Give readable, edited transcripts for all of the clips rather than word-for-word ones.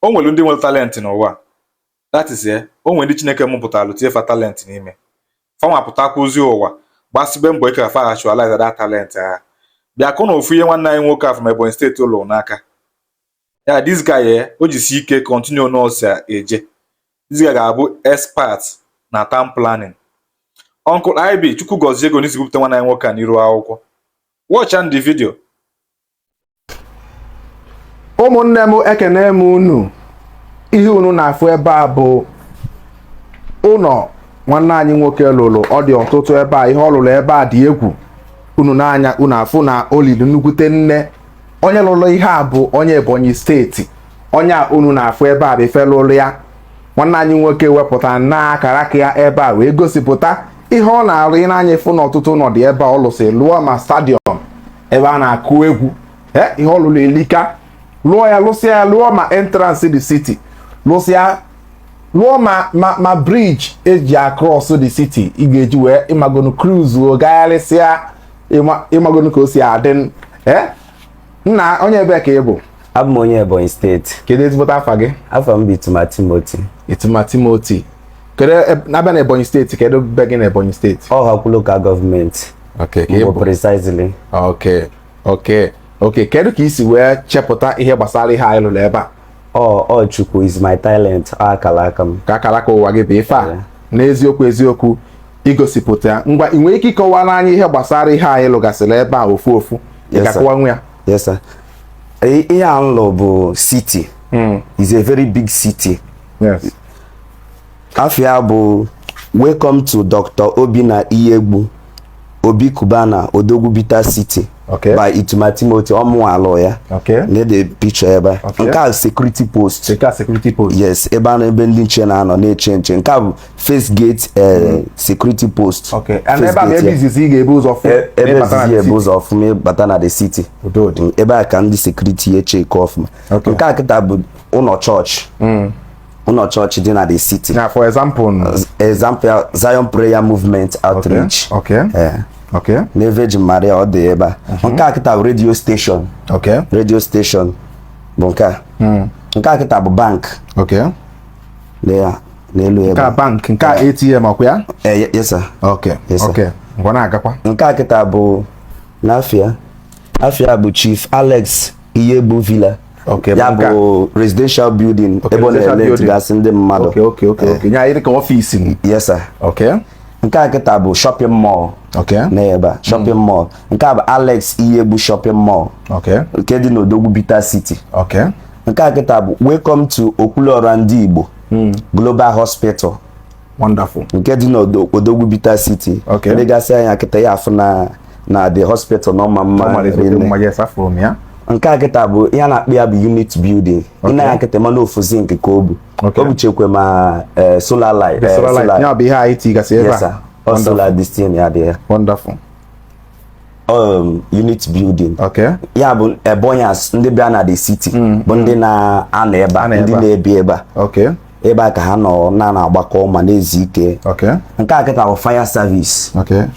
O nwere ndị nwere talent n'ụwa. That is, o nwere ndị Chineke mụpụtalụ, tinye fa talent n'ime fanwa, pụtakwuzi ụwa, gbasibe mbọ ike ka fa actualize that talent ha. Bịa kụ na ofu ihe nwanne anyị nwoke a from Ebonyi Steeti ụlọ n'aka ya. This guy, o jisi ike continue n'ọsọ eje, this guy ga-abụ expert na town planning. Uncle IB, Chukwu gọzie ego n'isi bupụta nwanne anyị nwoke a n'iru akwụkwọ. Watch and the video. Ụmụnne m, ekene m unu. Ihe unu na-afụ ebe a bụ ụlọ nwanne anyị nwoke lụrụ. Ọ dị ọtụtụ ebe a. Ihe ọ lụrụ ebe a dị egwu. Unu n'anya, unu afụ na o liri nnukwute nne. Onye lụrụ ihe a bụ onye Ebonyi Steeti. Onye a unu na-afụ ebe a bụ ife lụrụ ya. Nwanne anyị nwoke wepụtara na akara aka ya ebe a wee gosipụta ihe ọ na-arụ. Ị na-anya ịfụ na ọtụtụ ụlọ dị ebe a ọ lụsị, lụọ ma stadium ebe a na-akụ egwu. Ihe ọ lụrụ elika. Lụọ ya, lụsịa ya, lụọ ma entrance the city, lụsịa, lụọ ma bridge eji across the city ị ga-eji wee ịmagonu cruise o gagharịsịa, ịmagonu ka o si adị. Nna, onye ebe ka ị bụ? Abụ m onye Ebonyi Steeti. Kedu ezigbote afa gị? Afọ m bụ Ituma Timothy. Ituma Timothy. Kedu na-abịa na Ebonyi Steeti, kedu be gị na Ebonyi Steeti? Ọhaukwu Local Government. Okay, ka ị Mbụ bụ precisely. Okay, kedu ka i si wee chepụta ihe gbasara ihe anyị lụrụ ebe a? Ọ Chukwu is my talent, ọ akara aka m. Ka akara aka ụwa gị bụ ife a? Yeah. N'eziokwu eziokwu, igosipụta ya. Ngwa, ị nwere ike ịkọwara anyị ihe gbasara ihe anyị lụgasịrị ebe a ofu ofu? Ị Yes, sir. ga-akọwanwu ya? Yes, sir. Ihe a m lụ bụ city. Is a very big city. Afia bụ "Welcome to Dr. Obinna Iyiegbu Obi Cubana Odogwu Bitter City" by Ituma Timothy ọmụalụ ya. Ne the picture ebe a. Nke a security post. Nke a security post. Yes, ebe a na ebe ndị nche na-anọ na-eche nche. Nke a bụ first gate, security post. Okay, and First ebe a bụ gate ebe ya. izizi ị ga-ebu ụzọ fụ Ebe n'ịbata na izizi the ebu city. ụzọ ọfụma ịbata na the city. Udo dị. Ebe a ka ndị security eche eke ọfụma. Nke a kịta bụ ụlọ chọọchị, ụlọ chọọchị dị na the city. Na for example? Example, Zion Prayer Movement Outreach. Na Virgin Maria, ọ dị ebe a. Nke a kịta bụ radio station. Radio station bụ nke a. Nke a kịta bụ bank. Na ya n'elu ebe Nke a a. bank, nke a ATM, ọkwa ya? Yes, sir. Yes, sir. Okay, ngwa, na-agakwa. Nke a kịta bụ n'afịa, afịa bụ Chief Alex Iyiegbu Villa. Ya bụ nke a. Bụ residential building ebe ọ residential na-ele building. gasị ndị mmadụ. Okay, nya dị ka ọfịs m. Yes, sir. Nke a kịta bụ shopping mall. Na ebe a shopping mall, nke a bụ Alex Iyiegbu Shopping Mall nke dị n'Odogwu Bitter City. Nke a kịta bụ "Welcome to Okwuluora Ndị Igbo Global Hospital" nke dị n'Odogwu Bitter City. Ndị gasị anya kịta ya afụ na the hospital nọ ma mma Ọ mara ezigbote rinne. mma. Yes, afụrụ m ya. Nke a kịta bụ ihe a na-akpọ ya bụ unit building. Ị na-anya kịta, mana ofu zinc ka o bu. O buchekwe ma solar light. The solar light ya bụ ihe anyị tigasị ebe Yes, sir. a? Ọ solar this thing ya dị ya. Unit building. Ya bụ Ebonyas ndị bịa na the city bụ ndị na-anọ ebe a, Anọ ebe ndị a. na-ebi ebe a. Ebe a ka ha nọ na na-agbakọ ma na-ezu ike. Nke a kịta bụ fire service.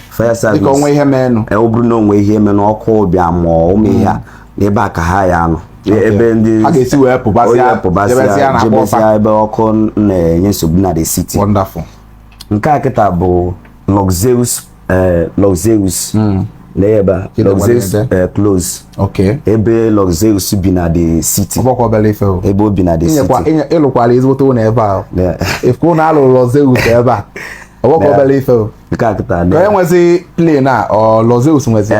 Fire service. Dịka onwe ihe meenụ. Ọ bụrụ na onwe ihe mere, ọkụ bịa ma ụmụ ihe a, n'ebe a ka ha ya anọ, ebe ndị Ha ga-esi wee pụbasịa, onye pụbasịa, jebezịa na akpọ jebezịa ebe ọkụ na-enye nsogbu na the city. Nke a kịta bụ Luxeus, Luxeus na ebe a. Gịnị Luxeus gbara ebe? Close. Ebe Luxeus bi na the city. Ọgbakọ obere ife o. Ebe o bi na the Inyekwa city. ịlụkwara ezigbote ụlọ ebe a. Ifụ na alụrụ Luxeus ebe a, ọgbakọ obere ife o. Nke a kịta Ka onye nwezi plane a, ọ Luxeus nwezi?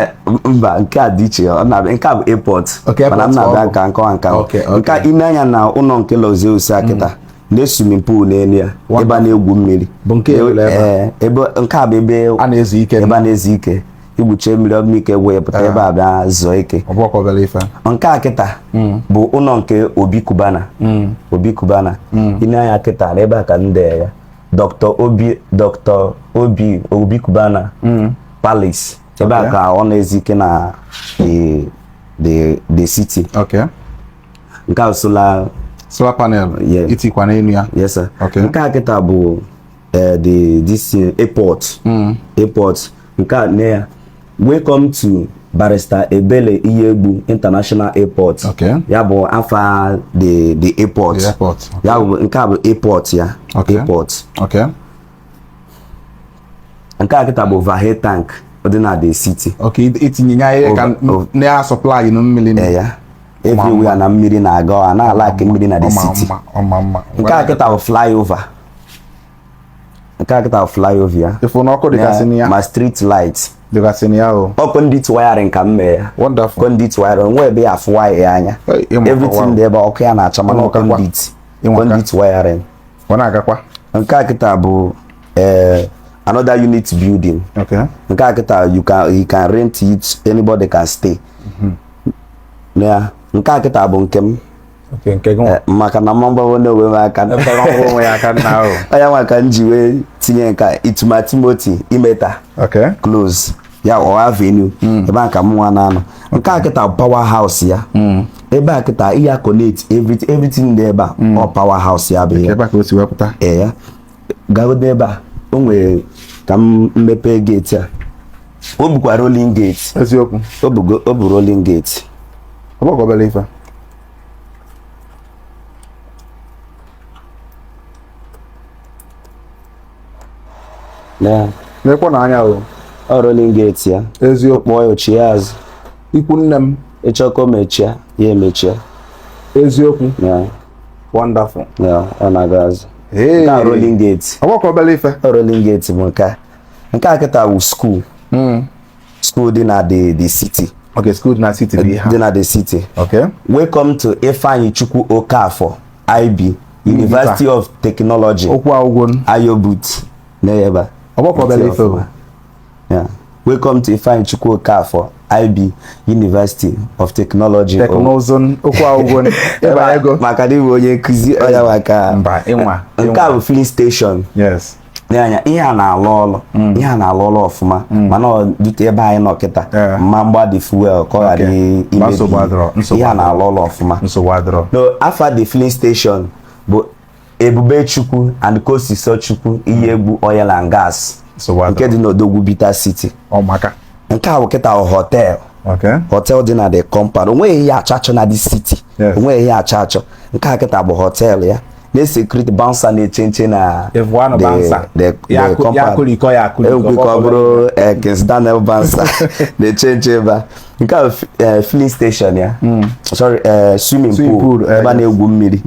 Mba, nke a dị iche. Ọ na-abịa, nke a bụ airport. Okay, Mana m airport na-abịa ọ bụ. nka nkọwa nka. Nke a, ine anya na ụlọ nke Luxeus a kịta na swimming pool n'elu ya, ebe a na-egwu mmiri. Bụ nke elu ebe a? Ebe nke a bụ ebe A na-ezu ike. Ebe a na-ezu ike, igwuche mmiri, ọ bụ ike wee pụta ebe a bịa zụọ ike. Ọgbakọ obere ife. Nke a kịta bụ ụlọ nke Obi Cubana. Obi Cubana, ine anya kịta na ebe a ka ndị ya Dr. Obi, Dr. Obi, Obi Cubana Palace, ebe a ka ọ na-ezu ike na the city. Nke a solar Solar panel. Itikwa n'elu ya. Yes, sir. Nke a kịta bụ the this airport. Airport nke a, ne ya "Welcome to Barrister Ebele Iyiegbu International Airport. Okay. Ya bụ afa the airport. The airport, okay. Ya bụ nke a bụ airport ya. Okay. Airport. Okay. Nke a kịta bụ overhead tank dị na the city. Okay, itinye ya ihe ka na-asupply na mmiri. Ee, ya everywhere na mmiri na-aga, a na-alaki mmiri na the city. Ọma mma. Nke a kịta bụ flyover. Nke a kịta bụ flyover ya. Ịfụ na ọkụ dịgasị na ya. Ma street light. Dịgasị na ya o. Ọ conduit wiring ka m mee ya. Wonderful. Conduit wiring, nwe ebe ya afụ wire ya anya. Everything dị ebe ọkụ ya na-acha, mana ọ conduit. Conduit wiring. Ọ na-agakwa. Nke a kịta bụ another unit building. Okay. Nke a kịta you can rent it, anybody can stay. Ya nke a kịta bụ nke m. Okay, nke gị. Maka na mma mgbawo n'onwe m aka. Onwe ya aka nna ahụ. Onye maka m ji wee tinye nke Ituma Timothy Imeta. Okay. Close. Ya ọ avenue. Ebe a ka m nwa na-anọ. Nke a kịta bụ power house ya. Ebe a kịta ihe connect everything dị ebe a. Ọ power house ya bụ ya. Ebe a ka o si wepụta. Ee ya. Gagodo ebe a. O nwere ka m mepee gate a. O bukwa rolling gate. Eziokwu. O bụ rolling gate. Ọ bụkwa obere ife. Nekwa na anya o. Ọ rolling gate ya. Eziokwu. Kpọọ ya ochie azụ. Ikwu nne m. Ịchọ ka o mechie, ya emechie. Eziokwu. Wonderful. Ọ na-aga azụ. Nke a rolling gate. Ọ bụkwa obere ife. Ọ rolling gate bụ nke a. Nke a kịta wụ school. School dị na the city. Okay, school dị na city bụ ihe. Dị na the city. Okay. Welcome to Ifeanyi Chukwu Okafor IB University of Technology. Okwu agwụgwọ. Ayobut. N'ebe a. Ọ bụkwa obere ife o. Yeah. Welcome to Ifeanyi Chukwu Okafor IB University of Technology. Teknụzụ okwu agwụgwọ. Ịba ego. Maka na ịbụ onye nkụzi onye maka. Mba, ịnwa. Nke a bụ filling station. Yes. N'anya ihe a na-alụ ọlụ. Ihe a na-alụ ọlụ ọfụma. Mana ọ dute ebe anyị nọ kịta. Mma mgbadi fuel ka ọ ghara imebi. Ihe a na-alụ ọlụ ọfụma. Nsogbu adịrọ. No, afa the filling station bụ Ebubechukwu and Kosisochukwu Iyiegbu Oil and Gas. Nke dị n'Odogwu Bitter City. Ọmaka. Nke a bụ kịta hotel. Okay. Hotel dị na the compound. Onweghị ihe achọ achọ na the city. Onweghị ihe achọ achọ. Nke a kịta bụ hotel ya. Na-security bouncer na-eche nche na the compound. Ekwe ka ọ bụrụ Kings Daniel bouncer na-eche nche ebe a. Nke a filling station ya. Sorry, swimming pool. Ebe a na-egwu mmiri.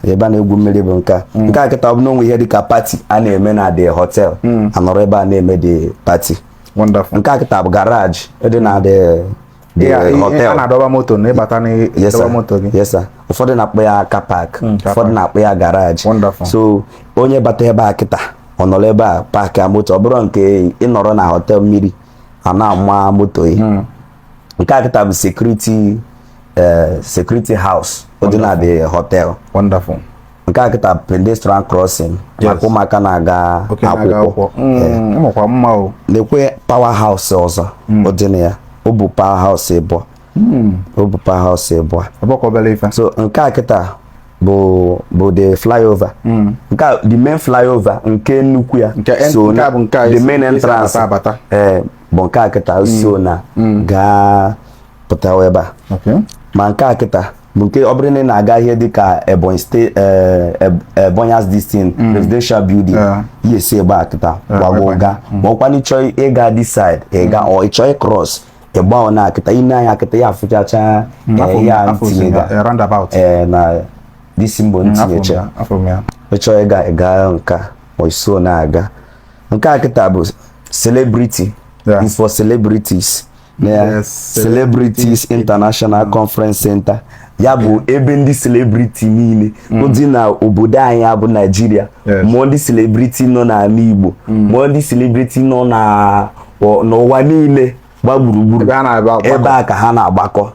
Ebe a na-egwu mmiri bụ nke a. Nke a kịta ọ bụ na onwe ihe dịka party a na-eme na the hotel. Anọrọ ebe a na-eme the party. Wonderful. Nke a kịta bụ garage dị na the hotel. A na-adọba moto na ịbata na moto gị. Yes sir. Ụfọdụ na-akpọ ya car park. Ụfọdụ na-akpọ ya garage. Wonderful. So onye bata ebe a kịta ọ nọrọ ebe a park ya moto, ọ bụrụ nke ịnọrọ na hotel mmiri a na-ama moto ya. Nke a kịta bụ security house dị na the hotel. Wonderful. Nke a kịta pedestrian crossing maka ụmụaka na-aga akwụkwọ. Lekwe power house ọzọ dị na ya. Ọ bụ power house ịbụọ. Ọ bụ power house ịbụọ. So nke a kịta bụ the flyover. Nke a the main flyover nke nnukwu ya. So the main entrance bụ nke a kịta so na gaa pụta ebe a. Ma nke a kịta bụ nke ọ bụrụ na ị na-aga ihe dịka Ebonyi State Ebonyi Distin residential building ya esi ebe a kịta gbago gaa, ma ọkwa na ịchọ ịga this side ịga ọ ịchọ ịcross ịgba na akịta ine anya akịta ya afụchacha ya ntinye na disi mbọ ntinyecha ịchọ ịga ịga nka ma iso na-aga. Nke a kịta bụ celebrity. It's for celebrities. Yes, Celebrities International Conference Center. Ya bụ ebe ndị celebrity niile dị na obodo anyị bụ Nigeria, ma ndị celebrity nọ n'ala Igbo, ma ndị celebrity nọ n'ụwa niile gba gburugburu, ebe a ka ha na-agbakọ.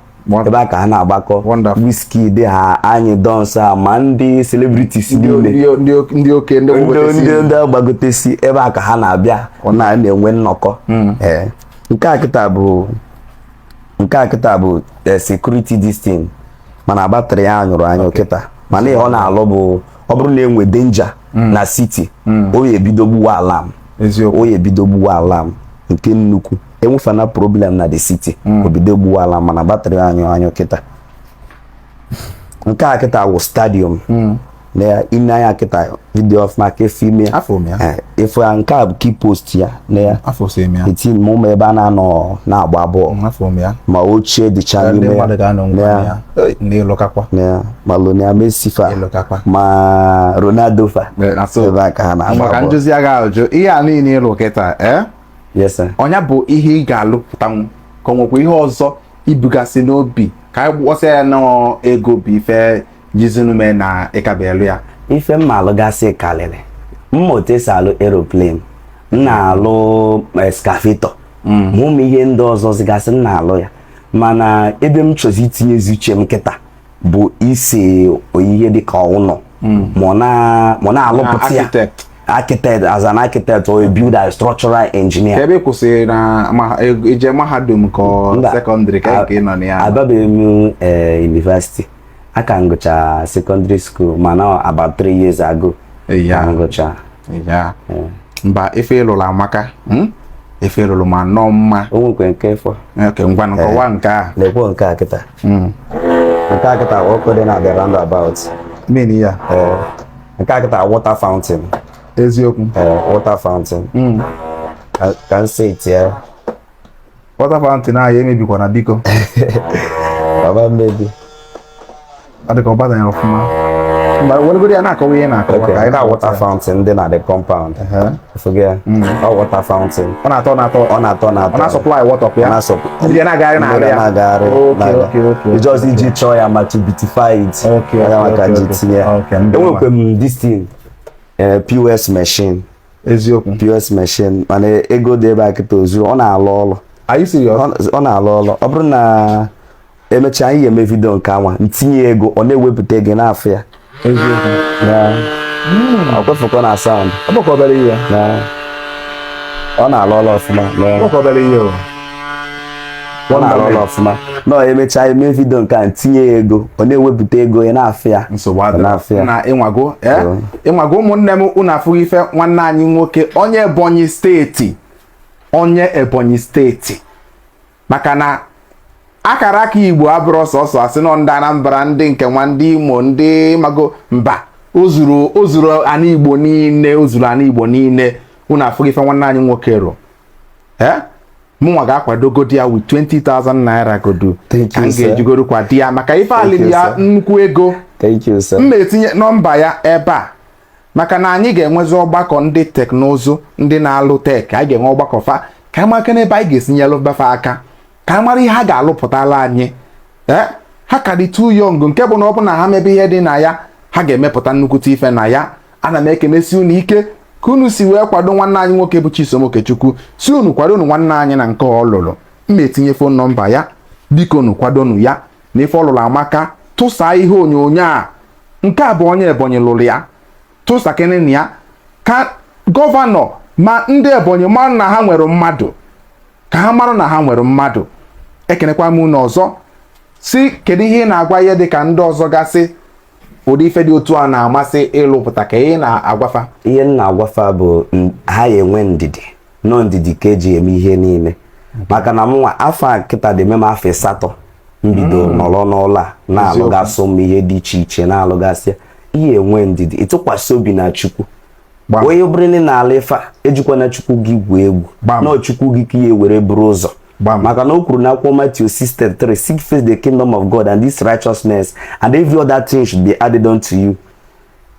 Ebe a ka ha na-agbakọ. Wizkid ha, anyị donsa, ma ndị celebrities niile ndị oke ndị agbagotesi, ebe a ka ha na-abịa na-enwe nnọkọ. Nke a kịta bụ security this thing, mana batrị ya anyụrụ anyụ kịta. Mana ihe ọ na-alụ bụ ọ bụrụ na enwe danger na city, o ya ebido gbuwa alarm. O ya ebido gbuwa alarm nke nnukwu. Enwefana problem na the city, o bido gbuwa alarm, mana battery anyụ anyụ kịta. Nke a kịta wụ stadium. Na ine anya kịta video ọfụma ka efe ime ya. Afọ m ya. Efe ya, nke a bụ key post ya na ya. Afọ m ya. Etin ma ụmụ ebe a na-anọ na-agba bọọlụ. Afọ m ya. Ma oche dịcha Ndị n'ime mmadụ ga-anọ ngwa ya. ya. Ei, ndị ịlụkakwa. Na ya, ma Lionel Messi fa, Ịlụkakwa. ma Ronaldo fa. Na so. Ebe a ka ha na-agba Maka bọọlụ. njụzi agha ajụ ihe a niile ịlụ kịta, ee? Yes sir. Ọnya bụ ihe ị ga-alụpụtanwu, ka ọ nwekwa ihe ọzọ ibugasị n'obi ka anyị gbọsịa ya nọọ ego bụ ife jizinume na ịkaba elu ya? Ife m alụgasị karịrị mma. Otu esi alụ aeroplane, m na-alụ excavator, ma ụmụ ihe ndị ọzọ zigasị m na-alụ ya. Mana ebe m chọzi itinyezi uche m kịta bụ ise ihe dịka ụlọ, ma ọ na-alụpụta ya. Architect. Architect, as an architect or a builder, a structural engineer. Ka ebe ị kwụsịrị na ije mahadum ka ọ Mba. secondary ka nke ị nọ na ya? Ababeghị m university, aka m gụcha secondary school, mana about 3 years ago ka m gụcha. Ya mba, ife ịlụrụ amaka, Ife ịlụrụ ma nọọ mma. O nwekwe nke fọ. Ok, ngwanụ, kọwaa nke a. Lekwa nke a kịta. Nke a kịta ọkụ dị na the roundabout. Mmiri ya? Ee, nke a kịta water fountain. Eziokwu? Ee, water fountain. Ka m si tie. Water fountain ahụ emebikwana, biko. Baba mmebi. Ọ dị ka ọ badanyere ọfụma. Mba, weregoro ya na-akọwa ihe na-akọwa. Okay, ka anyị nke a na-aghọta water ya. fountain dị na the compound. Fuge ya. Ọ water fountain. Ọ na-atọ, ọ na-atọ. Ọ na-atọ, na-atọ. Ọ na-supply water ya? Ọ na-asupply. Mmiri ya na-agagharị n'ahụ ya? Na-agagharị. Okay, okay. It's just iji chọọ ya ma, to beautify it. Okay, Ya maka ji tinye ya. Okay, ndị Enwekwe m this thing, POS machine. Eziokwu? POS machine, mana ego dị ebe a kịta ozuru. Ọ na-alụ ọlụ. Are you serious? Ọ na-alụ ọlụ. Ọ bụrụ na emechaa, anyị ga-eme video nke anwa, ntinye ego, ọ na-ewepụta ego n'afọ ya. Eziokwu? Na ọ kwefekwa na sound. Ọ bụkwa obere ihe. Na ọ na-alụ ọlụ ọfụma. Ọ bụkwa obere ihe o. Ọ na-alụ ọlụ ọfụma. Nọ emechaa, eme video nke a, ntinye ya ego, ọ na-ewepụta ego ya na-afụ ya. Nsogbu Ọ adịrọ. na-afụ ya. Na ịnwago, eh? Ịnwago, ụmụnne m, unu afụghị ife nwanne anyị nwoke onye Ebonyi Steeti, onye Ebonyi Steeti, maka na akara aka Igbo abụrụ sọsọ asị nọ ndị Anambra, ndị nke nwa, ndị Imo, ndị mago mba. O zuru, o zuru ana Igbo niile, o zuru ana Igbo niile. Unu afụghị ife nwanne anyị nwoke rụ, eh? Mụnwa ga-akwadogodi ya with 20,000 naira godu. Thank Ka m you, sir. ga-ejigoro kwado ya maka ife Thank you, alili ya sir. nnukwu ego. Thank you, sir. M na-etinye nọmba ya ebe a maka na anyị ga-enwezi ọgbakọ ndị teknụzụ, ndị na-alụ tech. Anyị ga-enwe ọgbakọ fa ka anyị maka n'ebe anyị ga-esinyelụ befe aka, ka anyị mara ihe ha ga-alụpụtala anyị. Ee, ha ka dị too young, nke bụ na ọ bụ na ha mebe ihe dị na ya, ha ga-emepụta nnukwute ife na ya. Ana m ekenesi unu ike ka unu si wee kwado nwanne anyị nwoke bụ Chisom Okechukwu. Si unu kwado unu nwanne anyị na nke ọ lụrụ. M etinye phone number ya, biko unu kwadonu ya na ife ọ lụrụ amaka. Tụsaa ihe onyonyo a. Nke a bụ onye Ebonyi lụrụ ya. Tụsakene na ya ka governor ma ndị Ebonyi mara na ha nwere mmadụ, ka ha mara na ha nwere mmadụ. Ekenekwa m unu ọzọ. Si kedu ihe ị na-agwa ihe dịka ndị ọzọ gasị ụdị ife dị otu a na-amasị ịlụpụta, ka ihe ị na-agwafa? Ihe m na-agwafa bụ ha ya enwe ndidi, nọ ndidi ka eji eme ihe niile, maka na mụnwa afọ a kịta dị eme m afọ 8 mbido nọrọ n'ụlọ a na-alụgasị ụmụ ihe dị iche iche, na-alụgasị ihe. Enwe ndidi, ịtụkwasị obi na Chukwu. Onye bụrụ na ị na-ala ife a, ejikwana Chukwu gị gwuo egwu. Nọọ Chukwu gị ka ihe were buru ụzọ. Maka na o kwuru na akwụkwọ Matthew 6:33, "Seek first the kingdom of God and this righteousness, and every other thing should be added unto you."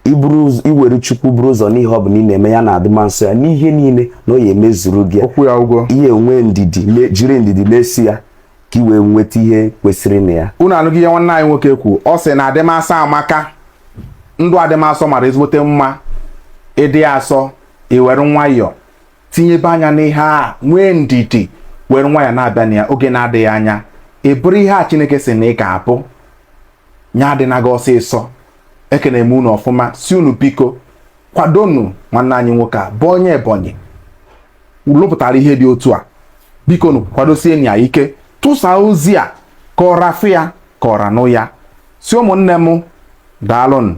Iburu ụzọ, iwere Chukwu buru ụzọ n'ihe ọ bụla ị na-eme, ya na-adịma nsọ ya n'ihe niile na ọ ya emezuru gị ya. Okwu ya ụgwọ. Ihe enwe ndidi, jiri ndidi na-esi ya ka ị wee nweta ihe kwesịrị na ya. Unu anụghị ihe nwanne anyị nwoke kwu? Ọ sị na adịmasọ amaka, ndụ adịmasọ mara ezigbote mma. Ịdị asọ, iwere nwayọọ tinyebe anya n'ihe a, nwee ndidi, were nwayọọ na-abịa na ya. Oge na-adịghị anya, ị bụrụ ihe a Chineke sị na ị ga-abụ. Nya adịna gị ọsịsọ. Ekene m unu ọfụma. Si unu biko kwadonu nwanne anyị nwoke a bụ onye Ebonyi lụpụtara ihe dị otu a. Biko nu, kwadosie ya ike. Tụsaa ozi a ka ọ rafụ ya, ka ọ ranụ ya. Si ụmụnne m, daalụnụ.